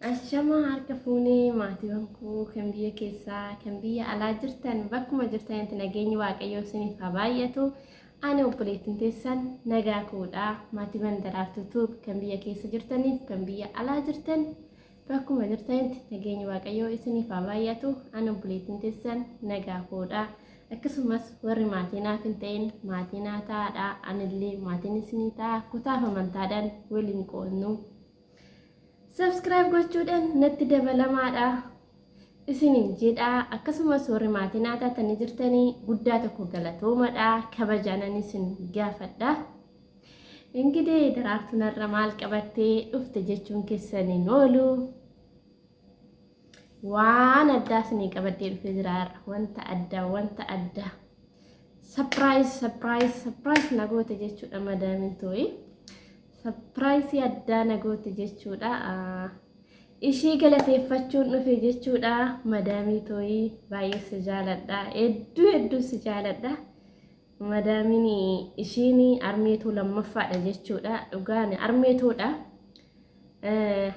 Ashamaa harka fuunee maatiiwwan koo kan biyya keessaa kan biyya alaa jirtan bakkuma jirtanitti nageenyi waaqayyoo isiniif haa baay'atu. Ani obboleettiin teessan nagaa koodha. Maatiiwwan Daraartuu Tuub kan biyya keessa jirtaniif kan biyya alaa jirtan bakkuma jirtanitti nageenyi waaqayyoo isiniif haa baay'atu. Ani obboleettiin teessan nagaa koodha. Akkasumas warri maatii naaf hin ta'in maatii naa ta'aadha. Anillee maatiin isinii ta'a. Kutaaf amantaadhaan waliin qoodnu. Subscribe gochuudhaan natti dabalamaadha isinin jedha. Akkasumas warri maatii naa taatanii jirtanii guddaa tokko galatoomadha. Kabajaanan isin gaafadha. Ingidee Daraartuun har'a maal qabattee dhufte jechuun keessan hin oolu. Waan addaa isinii qabadhee dhufee jira har'a. Wanta addaa, wanta addaa. Surprise, surprise, surprise na goote jechuudha madaamin tooyi. Surprise addaa na goote jechuudha. Ishii galateeffachuun dhufe jechuudha madaamii tooyi baay'ee si jaaladha. Hedduu hedduu si jaaladha. Madaamiin ishiin armeetuu lammaffaadha jechuudha. Dhugaan armeetuudha.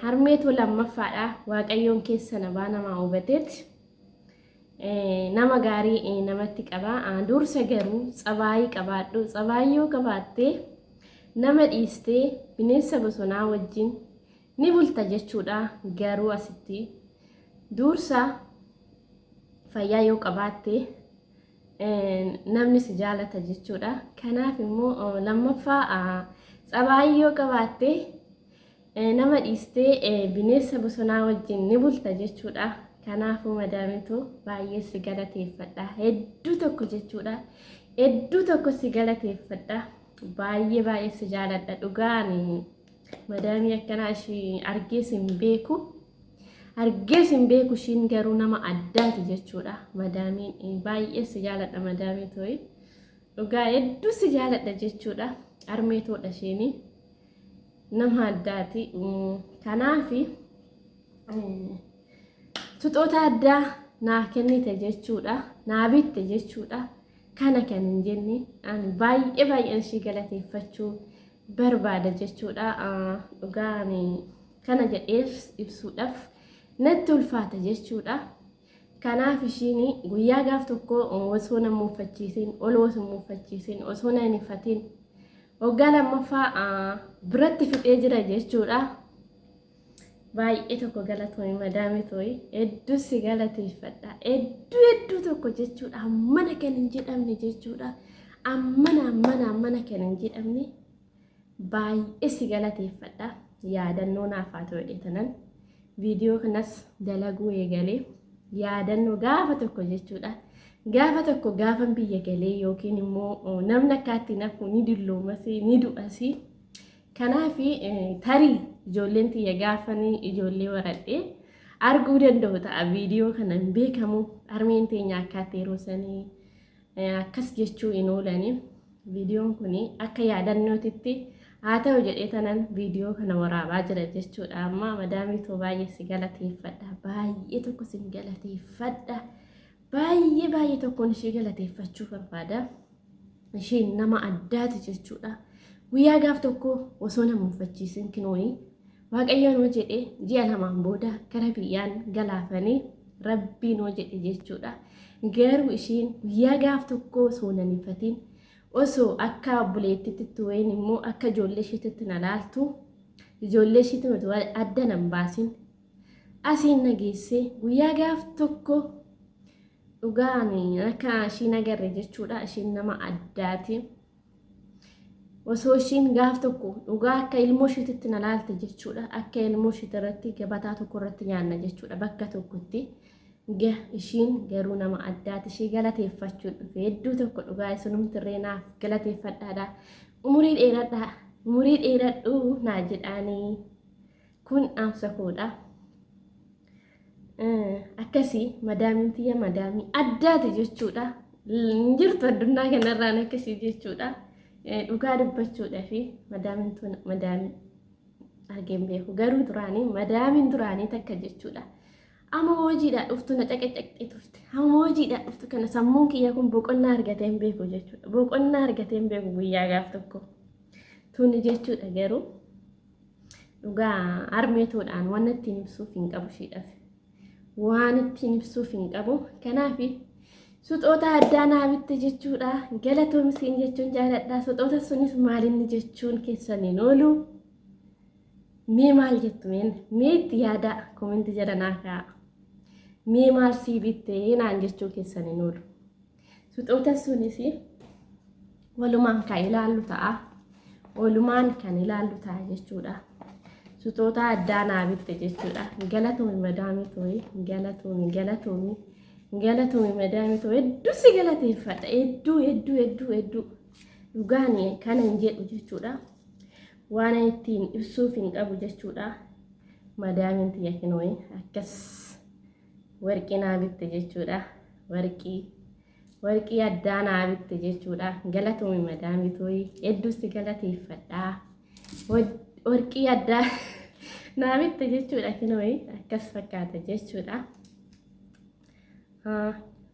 Harmeetuu lammaffaadha. Waaqayyoon keessa na baa namaa hubateeti. Nama gaarii namatti qaba. Dursa garuu tsabaayii qabaadhu. Tsabaayii yoo qabaatte nama dhiistee bineensa bosonaa wajjin ni bulta jechuudha. Garuu asitti dursa fayyaa yoo qabaatte namni si jaalata jechuudha. Kanaaf immoo lammaffaa tsabaayii yoo qabaatte nama dhiistee bineensa bosonaa wajjin ni bulta jechuudha. Kanaafuu madaamitu baay'ee si galateeffadha. Hedduu tokko jechuudha. Hedduu tokko si galateeffadha. Baay'ee baay'ee si jaaladha. Dhugaan madaamii akkanaa ishii argees hin beeku. Argees hin beeku ishiin garuu nama addaati jechuudha. Madaamiin baay'ee si jaaladha madaamii tooyi. Dhugaa hedduu si jaaladha jechuudha. Armeetoodha ishiini. Nama addaati. Kanaaf suxoota addaa naa kennite jechuudha. Naa bitte jechuudha. Kana kan hin jenne ani baay'ee baay'een ishii galateeffachuu barbaada jechuudha. Dhugaa ani kana jedheef ibsuudhaaf natti ulfaata jechuudha. Kanaaf ishiin guyyaa gaaf tokko osoo na muuffachiisin, ol osoo muuffachiisin, osoo na hin ifatin waggaa lammaffaa biratti fixee jira jechuudha. Baay'ee tokko galatoomi madaamii tooyi hedduu si galateeffadha. Hedduu hedduu tokko jechuudha. Ammana kan hin jedhamne jechuudha. Ammana ammana ammana kan hin jedhamne baay'ee si galateeffadha. Yaadannoo naaf haa ta'u jedhee tanan viidiyoo kanas dalaguu eegalee yaadannoo gaafa tokko jechuudha. Gaafa tokko gaafan biyya galee yookiin immoo namni akka ittiin hafu ni dulloomas ni du'as. Kanaaf tarii ijoolleen tiyya gaafanii ijoollee waradhee arguu danda'u ta'a viidiyoo kana hin beekamu harmeen teenya akkaatti yeroo sanii akkas jechuu hin oolani. Viidiyoon kun akka yaadannootitti haa ta'u jedhee tanan viidiyoo kana waraabaa jira jechuudha. Amma madaamii too baay'ee si galateeffadha. Baay'ee tokko sin galateeffadha. Baay'ee baay'ee tokkoon ishee galateeffachuu barbaada. Isheen nama addaati jechuudha. Guyyaa gaaf tokko osoo na muuffachiisin kinooyi Waaqayyoon hoo jedhe ji'a lamaan booda gara biyyaan galaafanii rabbiin hoo jedhe jechuudha. Garuu ishiin guyyaa gaaf tokko osoo nan ifatin osoo akka obboleettitti wayin immoo akka ijoollee isheetitti na laaltu ijoollee isheetti nuti adda nan baasin asiin na geessee guyyaa gaaf tokko dhugaan akka ishiin agarre jechuudha. Ishiin nama addaati. Osoo ishiin gaaf tokko dhugaa akka ilmoo ishiititti na laalte jechuudha. Akka ilmoo ishiitti irratti gabataa tokko irratti nyaanna jechuudha bakka tokkotti. Ishiin garuu nama addaati. Ishii galateeffachuu dhufe hedduu tokko dhugaa isinumtirree naaf galateeffadhaadha. Umurii dheeradhaa. Umurii dheeradhu naa jedhaanii. Kun dhaamsa koodha. Akkasii madaamiin tiyya madaamii addaati jechuudha. Hin jirtu addunyaa kanarraan akkasii jechuudha. Dhugaa dubbachuudha fi madaamiin tun madaamii argeen beeku. Garuu duraanii madaamiin duraanii takka jechuudha. Amma hojiidhaa dhuftu na caqacaqxee turte. Amma hojiidhaa dhuftu kana sammuun kiyya kun boqonnaa argatee hin beeku jechuudha. Boqonnaa argatee hin beeku guyyaa gaaf tokko. Tuni jechuudha garuu. Dhugaa harmeetoodhaan waan ittiin ibsuuf hin qabu ishiidhaaf. Waan ittiin ibsuuf hin qabu. Kanaaf suxoota addaa naa bitte jechuudha. Galatoomi siin jechuun jaaladha. Suxoota sunis maalinni jechuun keessan hin oolu. Mee maal jettu meen? Mee itti yaadaa koomenti jala naa kaa'a. Mee maal sii bitte naan jechuu keessan hin oolu. Suxoota sunis walumaan kan ilaallu ta'a. Walumaan kan ilaallu ta'a jechuudha. Suxoota addaa naa bitte jechuudha. Galatoomi madaamii tooyi. Galatoomi galatoomi. Galatoomi madaamii tooyi. Hedduu si galateeffadha. Hedduu hedduu hedduu hedduu. Dhugaan kana hin jedhu jechuudha. Waan ittiin ibsuuf hin qabu jechuudha. Madaamiin tiyya kinooyi akkas warqii naa bitte jechuudha. Warqii warqii addaa naa bitte jechuudha. Galatoomi madaamii tooyi. Hedduu si galateeffadha. Warqii addaa naa bitte jechuudha kinooyi akkas fakkaata jechuudha.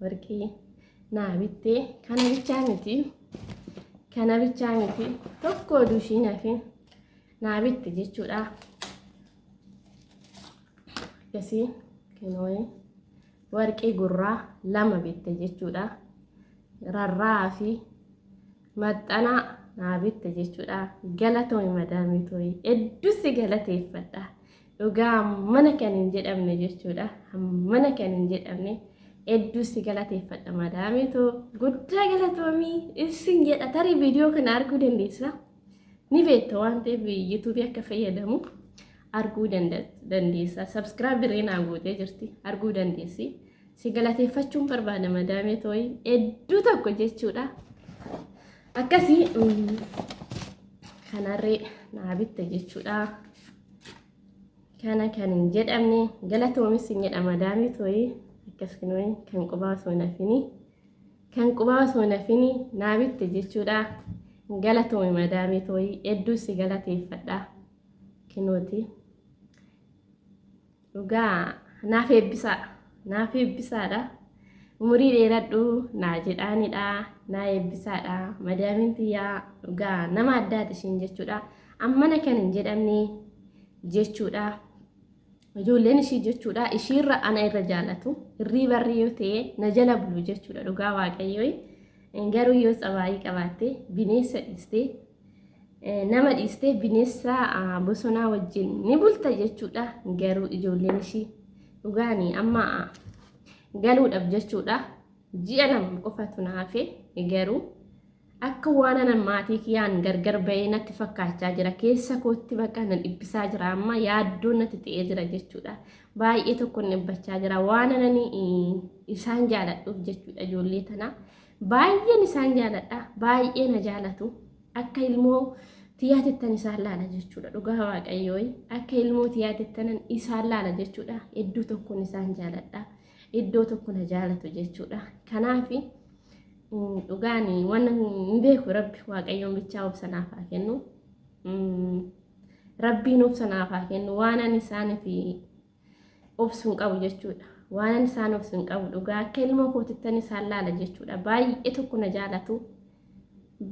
Warqii naa bitte kana bichaa miti. Kana bichaa miti. Tokko oduu ishiin hafin naa bitte jechuudha. Akkasii kinooyi warqii gurraa lama bitte jechuudha. Rarraa fi maxxanaa naa bitte jechuudha. Galatoomi madaamii tooyi. Hedduu si galateeffadha. Dhugaa mana kan hin jedhamne jechuudha. Mana kan hin jedhamne hedduu si galateeffadha madaamii too. Guddaa galatoomii isin jedha. Tarii viidiyoo kana arguu dandeessa. Ni beekta waan ta'eef yuutuubii akka fayyadamu arguu dandeessa. Sabskiraayib dirree naa gootee jirti. Arguu dandeessi. Si galateeffachuun barbaada madaamee tooyi. Hedduu tokko jechuudha. Akkasii kanarree naa bitte jechuudha. Kana kan hin jedhamne galatoomis hin jedha madaamii tooyi. Akkas kinooyi kan qubaa osoo hin hafini. Kan qubaa osoo hin hafini naa bitte jechuudha. Galatoomi madaamii tooyi. Hedduu si galateeffadha. Kinooti. Dhugaa naaf eebbisaa. Naaf eebbisaadha. Umurii dheeradhu naa jedhaanidha. Naa eebbisaadha. Madaamiin tiyyaa dhugaa nama addaati ishiin jechuudha. Ammana kan hin jedhamne jechuudha. Ijoolleen ishii jechuudha. Ishiirra ana irra jaalatu. Irrii barri yoo ta'e na jala bulu jechuudha. Dhugaa waaqayyoo. Garuu yoo tsabaayii qabaatte bineensa dhiistee nama dhiistee bineensa bosonaa wajjin ni bulta jechuudha. Garuu ijoolleen ishii dhugaani amma galuudhaaf jechuudha. Ji'a 2 qofatu na hafe garuu akka waan anan maatii kiyyaan gargar ba'ee natti fakkaachaa jira. Keessa kootti bakka na dhiphisaa jira amma yaaddoon natti ta'ee jira jechuudha. Baay'ee tokko dhiphachaa jira. Waan anan isaan jaaladhuuf jechuudha ijoollee tana. Baay'een isaan jaaladha. Baay'ee na jaalatu. Akka ilmoo tiyyaatittan isaan laala jechuudha. Dhugaa waaqayyoo akka ilmoo tiyyaatittan isaan laala jechuudha. Iddoo tokkoon isaan jaaladha. Iddoo tokko na jaalatu jechuudha. Kanaaf dhugaan waan hin beeku rabbi waaqayyoon bichaa obsa naaf haa kennu. Rabbiin obsa naaf haa kennu. Waan ani isaaniif obsu hin qabu jechuudha. Waan ani isaan obsu hin qabu dhugaa akka ilmoo kootittan isaan laala jechuudha. Baay'ee tokko na jaalatu.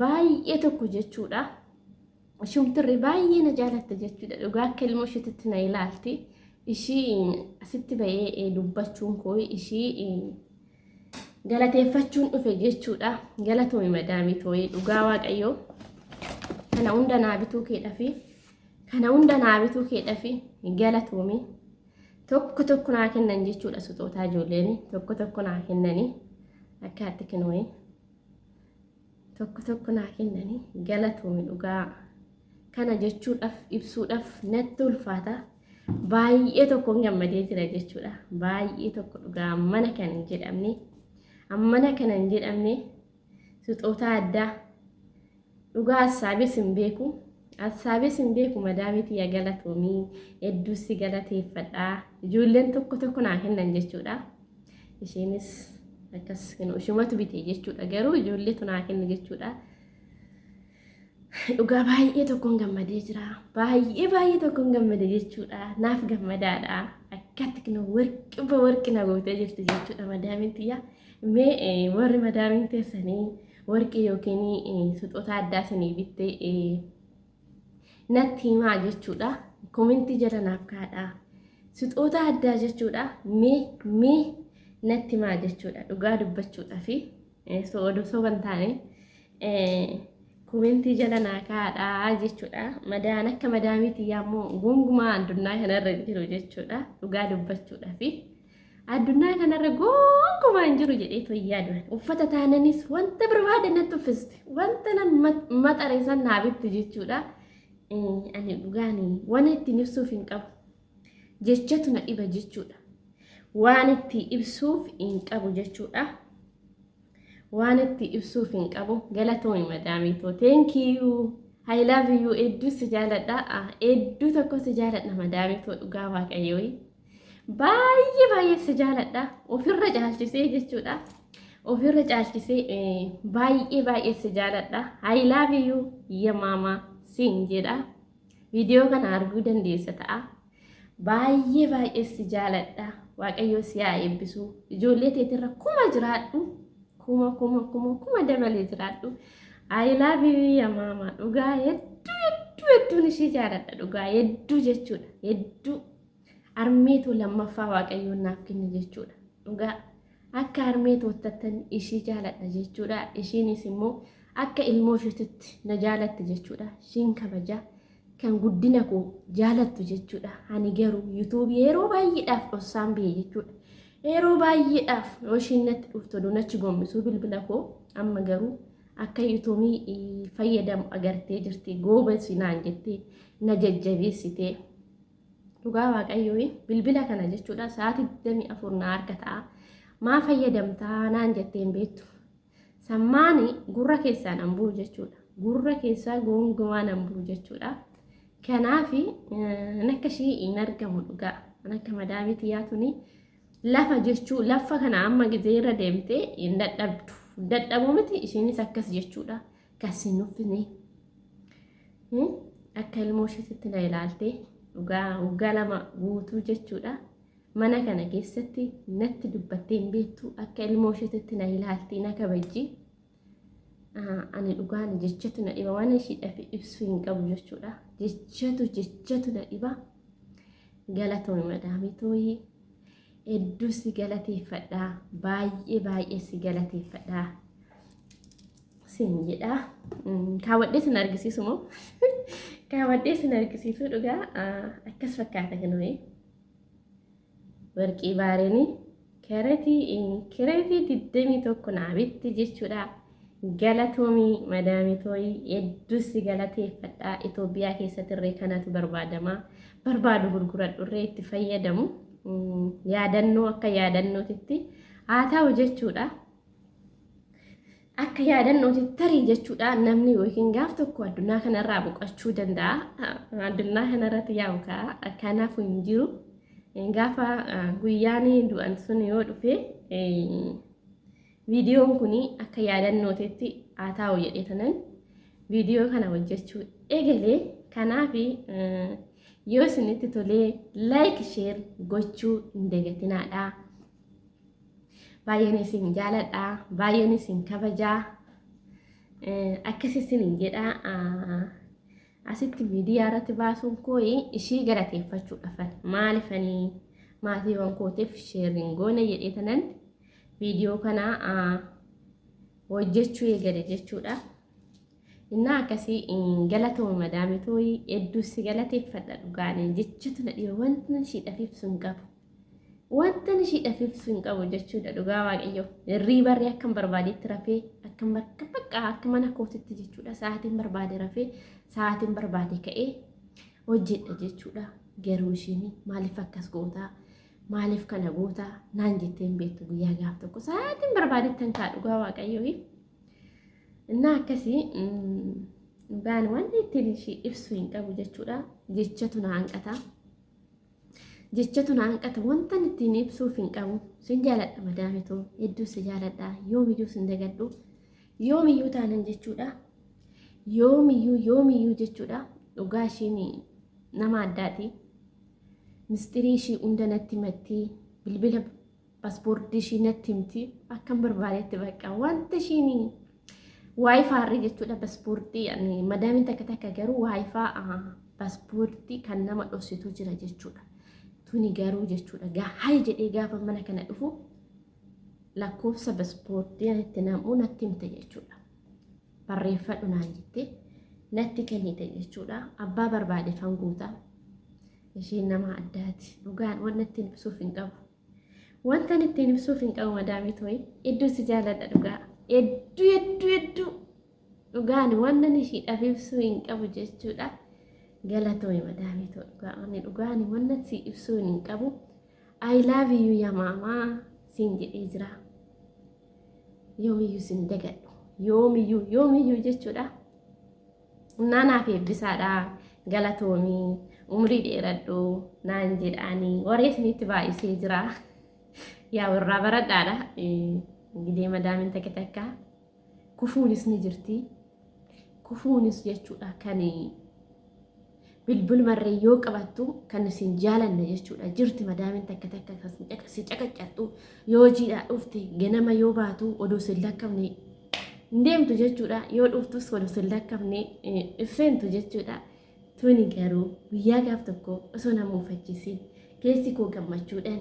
Baay'ee tokko jechuudha. Shumtirri baay'ee na jaalatta jechuudha. Dhugaa akka ilmoo isheetitti na ilaalti. Ishii asitti ba'ee dubbachuun koo ishii galateeffachuun dhufe jechuudha. Galatoomi madaamii tooyee dhugaa waaqayyoo. Kana hunda naa bituu keedhafi. Kana hunda naa bituu keedhafi galatoomi. Tokko tokko naa kennan jechuudha suxootaa ijoolleen tokko tokko naa kennanii akkaatti kennuun tokko tokko naa kennanii galatoomi dhugaa. Kana jechuudhaaf ibsuudhaaf natti ulfaata. Baay'ee tokkoon gammadee jira jechuudha. Baay'ee tokko dhugaa ammana kan hin jedhamne ammana kana hin jedhamne suxootaa addaa dhugaa assaabees hin beeku. Assaabees hin beeku madaamii tiyya galatoomii hedduu si galateeffadha. Ijoolleen tokko tokko naa kennan jechuudha. Isheenis akkas kennu ishumatu bite jechuudha. Garuu ijoolleetu naa kenne jechuudha. Dhugaa baay'ee tokkoon gammadee jira. Baay'ee baay'ee tokkoon gammade jechuudha. Naaf gammadaadha. Akkatti kun warqi ba warqi na gootee jirti jechuudha madaamiin tiyya. Mee warri madaamiin teessanii warqii yookiin suxoota addaa isinii bitte natti himaa jechuudha. Komentii jala naaf kaadhaa. Sixoota addaa jechuudha. Mee mee natti himaa jechuudha. Dhugaa dubbachuudha fi oduu soba hin taane komentii jala naa kaadhaa jechuudha. Madaan akka madaamii tiyyaa immoo gongumaa addunyaa kanarra hin jiru jechuudha. Dhugaa dubbachuudha fi addunyaa kanarra gonkumaa hin jiru jedhee toyyaa duran. Uffata taananis wanta barbaade natti uffiste. Wanta nan maxare san naa bitti jechuudha. Ani dhugaan waan ittiin ibsuuf hin qabu. Jechatu na dhiba jechuudha. Waan itti ibsuuf hin qabu jechuudha. Waan itti ibsuuf hin qabu. Galatoomi madaamii too. Thank you. I love you. Hedduu si jaaladha. Hedduu tokko si jaaladha madaamii too, dhugaa waaqayyoo. Baay'ee baay'ee si jaaladha. Ofirra caalchisee jechuudha. Ofirra caalchisee baay'ee baay'ee si jaaladha. I love you yamaama siin jedha. Viidiyoo kana arguu dandeessa ta'a. Baay'ee baay'ee si jaaladha. Waaqayyo si haa eebbisu. Ijoollee teetirra kuma jiraadhu. Kuma kuma kuma kuma dabalee jiraadhu. I love you yamaama. Dhugaa hedduu hedduu hedduun ishee jaaladha. Dhugaa hedduu jechuudha. Hedduu. Armeetoo lammaffaa Waaqayyoon naaf kenne jechuudha. Dhugaa akka harmee toottattan ishii jaaladha jechuudha. Ishiinis immoo akka ilmoo isheetitti na jaalatti jechuudha. Ishiin kabajaa kan guddina koo jaalattu jechuudha. Ani garuu yuutuubii yeroo baay'eedhaaf dhossaan ba'e jechuudha. Yeroo baay'eedhaaf yoo ishiin natti dhuftu oduun achi gommisuu bilbila koo, amma garuu akka yuutuubii fayyadamu agartee jirti. Goobasi naan jettee na jajjabeessitee. Dhugaa waaqayyoo bilbila kana jechuudha sa'aatii 24 na harka ta'a. Maa fayyadamtaa naan jettee hin beektu. Sammaani gurra keessaa nan bu'u jechuudha. Gurra keessaa gonkumaa nan bu'u jechuudha. Kanaaf akka ishii hin argamu dhugaa. Akka madaamii xiyyaatuni lafa jechuu lafa kana amma gizee irra deemtee hin dadhabdu. Dadhabuu miti, ishiinis akkas jechuudha. Kas hin nuffine. Akka ilmoo isheetitti na ilaalte, dhugaa waggaa 2 guutuu jechuudha. Mana kana keessatti natti dubbattee hin beektu, akka ilmoo isheetitti na ilaalti, na kabajji. Ani dhugaan jechatu na dhiba, waan ishiidhaaf ibsuu hin qabu jechuudha. Jechatu jechatu na dhiba. Galatoomi madaamii tooyii. Hedduu si galateeffadha. Baay'ee baay'ee si galateeffadha. Siin jedha. Kaawwadhee sin argisiisu moo? Kaawwadhee sin argisiisu, dhugaa akkas fakkaata kanuma. Warqii baareenii kereetii 21 naa bitti jechuudha. Galatoomii madaamii tooyii, hedduu si galateeffadha. Itoophiyaa keessatti irree kanatu barbaadama. Barbaadu gurguradhu irree itti fayyadamu. Yaadannoo akka yaadannootitti haa ta'u jechuudha. Akka yaadannootitti tarii jechuudha, namni yookiin gaaf tokko addunyaa kanarraa boqochuu danda'a. Addunyaa kanarratti yaa'u kanaaf hin jiru. Gaafa guyyaan du'an sun yoo dhufe viidiyoon kun akka yaadannootitti haa taa'u jedhee tanan viidiyoo kana hojjechuu eegalee. Kanaaf yoo isinitti tolee like, share gochuu hin dagatinaadha. Baay'een isin jaaladha. Baay'een isin kabajaa. Akkas isin jedha. Asitti miidiyaa irratti baasuun koo ishii galateeffachuudhaafan, maalifanii maatiiwwan kootiif share hin goone jedhee tanan viidiyoo kana hojjechuu eegale jechuudha. Innaa akkasii, galatooma madaamii tooyii, hedduu si galateeffadha. Dhugaanii jechatu na dhiba, wanta ishiidhaaf ibsu hin qabu. Wanta ishiidhaaf ibsu hin qabu jechuudha, dhugaa waaqayyo. Hirriibarree akkam barbaadetti rafee, akkam bakka bakka akka mana kootitti jechuudha, sa'aatiin barbaade rafee, sa'aatiin barbaade ka'ee hojjedha jechuudha. Garuu ishiin maaliif akkas gootaa? Maaliif kana gootaa? Naan jettee hin beektu guyyaa gaaf tokko, sa'aatiin barbaadetti kan kaa, dhugaa waaqayyo. Innaa akkasii, dhugaan wanti ittiin ishii ibsu hin qabu jechuudha. Jechatu na hanqata. Jechatu na hanqata, wanta ittiin ibsuuf hin qabu. Sin jaaladha madaamituu, hedduu si jaaladha. Yoomiyyuu sin dagadhu. Yoomiyyuu taanan jechuudha. Yoomiyyuu yoomiyyuu jechuudha. Dhugaa ishiin nama addaati. Mistirii ishii hunda natti himatti. Bilbila paaspoortii ishii natti himti. Akkam barbaadetti bakka wanta ishiin waayifaa irra jechuudha, paaspoortii madaamiin takka takka garuu waayifaa Paaspoortii kan nama dhossitu jira jechuudha. Tuni garuu jechuudha gahaa jedhee gaafa mana kana dhufu lakkoofsa paaspoortii itti nam'uu natti himte jechuudha. Barreeffadhu naan jette natti kennite jechuudha. Abbaa barbaade fan guutaa. Isheen nama addaati. Dhugaan wanna ittiin ibsuuf hin qabu. Wanta ittiin ibsuuf hin qabu madaamii tooyi. Hedduu si jaaladha dhugaa. Hedduu hedduu hedduu. Dhugaan wanta ishiidhaaf ibsuu hin qabu jechuudha. Galatoomi madaamii too dhugaa. Ani dhugaan wanta si ibsuu hin qabu. I love you yaa maamaa siin jedhee jira. Yoomiyyuu sin dagadhu. Yoomiyyuu yoomiyyuu jechuudha. Naanaaf eebbisaadha. Galatoomii umrii dheeradhu naan jedhaanii waree isinitti baay'isee jira. Yaa warraa baradhaadha. Gidee madaamiin takka takka kufuunis ni jirti. Kufuunis jechuudha kan bilbilumarree yoo qabattu kan isin jaalanne jechuudha. Jirti madaamiin takka takka kan si caqaccattu yoo hojiidhaa dhufte ganama yoo baatu oduu sin lakkafne hin deemtu jechuudha. Yoo dhuftus oduu sin lakkafne seentu jechuudha. Tuni garuu guyyaa gaaf tokko osoo nama mufachiisin keessi koo gammachuudhaan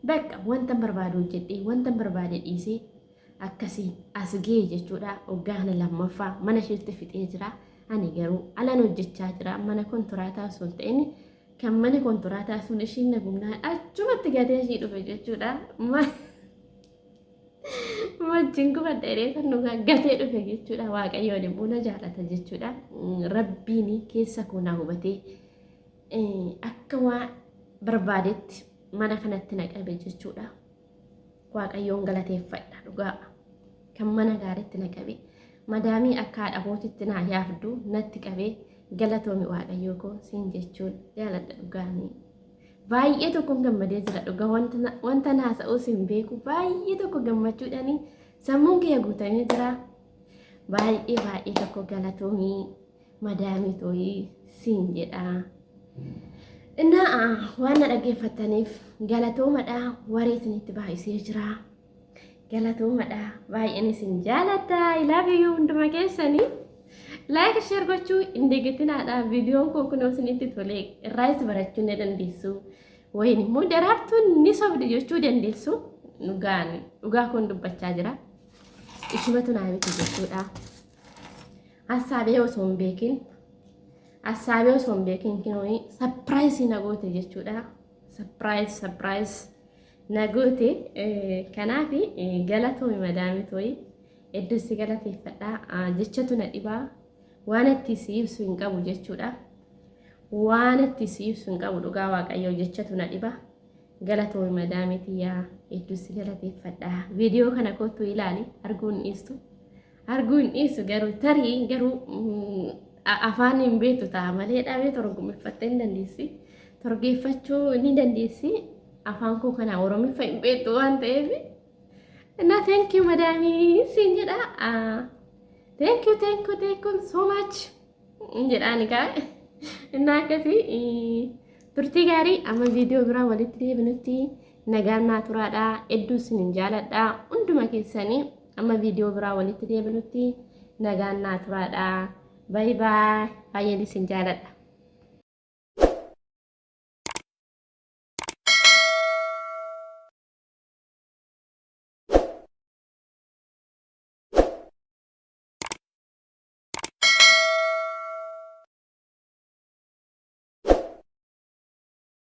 bakka wanta barbaadu hojjedhee wanta barbaade dhiisee akkasiin as ga'e jechuudha. Waggaa kana lammaffaa mana isheetti fixee jira. Ani garuu alaan hojjechaa jira. Mana kontiraataa osoo hin ta'in kan mana kontiraataa sun ishiin nagumnaan achumatti gatee ishii dhufe jechuudha. Wajjin gubadha jedhee kan dhugaa gatee dhufe jechuudha. Waaqayyoon immoo na jaalata jechuudha. Rabbiin keessa koo na hubatee akka waan barbaadetti mana kanatti na qabe jechuudha. Waaqayyoon galateeffadha dhugaa. Kan mana gaariitti na qabe. Madaamii akka haadha kootitti naa yaafdu natti qabee galatoomi Waaqayyoo koo siin jechuun jaaladha dhugaanii. Baay'ee tokkoon gammadee jira dhugaa wanta naasa'uus hin beeku baay'ee tokko gammachuudhaanii sammuun kiyya guutamee jira. Baay'ee baay'ee tokko galatoomii madaamii tooyii siin jedha. Innaa waan na dhaggeeffattaniif galatoomadha waree isinitti baay'isee jira. Galatoomadha baay'een isin jaaladha. I love you hunduma keessanii. Like share gochuu hin deeggatinaadha. Viidiyoon koo kunoo isinitti tolee irraayis barachuu ni dandeessu. Wayin immoo daraartuun ni sobdi jechuu dandeessu. Dhugaan dhugaa kun dubbachaa jira. Ishumatu naa miti jechuudha. Hassaabee osoo hin beekin hassaabee osoo hin beekin kinoo surprise na goote jechuudha. Surprise surprise na goote. Kanaaf galatoomi madaamii tooyi. Hedduu si galateeffadha. Jechatu na dhibaa. Waan itti si ibsu hin qabu jechuudha. Waan itti si ibsu hin qabu dhugaa Waaqayyoo jechatu na dhiba. Galatoomi madaamii tiyyaa hedduu si galateeffadha. Viidiyoo kana kottu ilaali arguu hin dhiistu. Arguu hin dhiistu garuu tarii garuu afaan hin beektu ta'a malee dhabee torgommifattee hin dandeessi. Torgeeffachuu ni dandeessi. Afaan koo kana Oromiffa hin beektu waan ta'eef. Na thank you madaamii siin jedha. Thank you, thank you, thank you so much jedhaani kaa. Innaa akkasii turtii gaarii amma viidiyoo biraa walitti deebinutti nagaan naa turaadha. Hedduu isin jaaladha. Hunduma keessanii amma viidiyoo biraa walitti deebinutti nagaan naa turaadha. Bye bye. Baay'een isin jaaladha.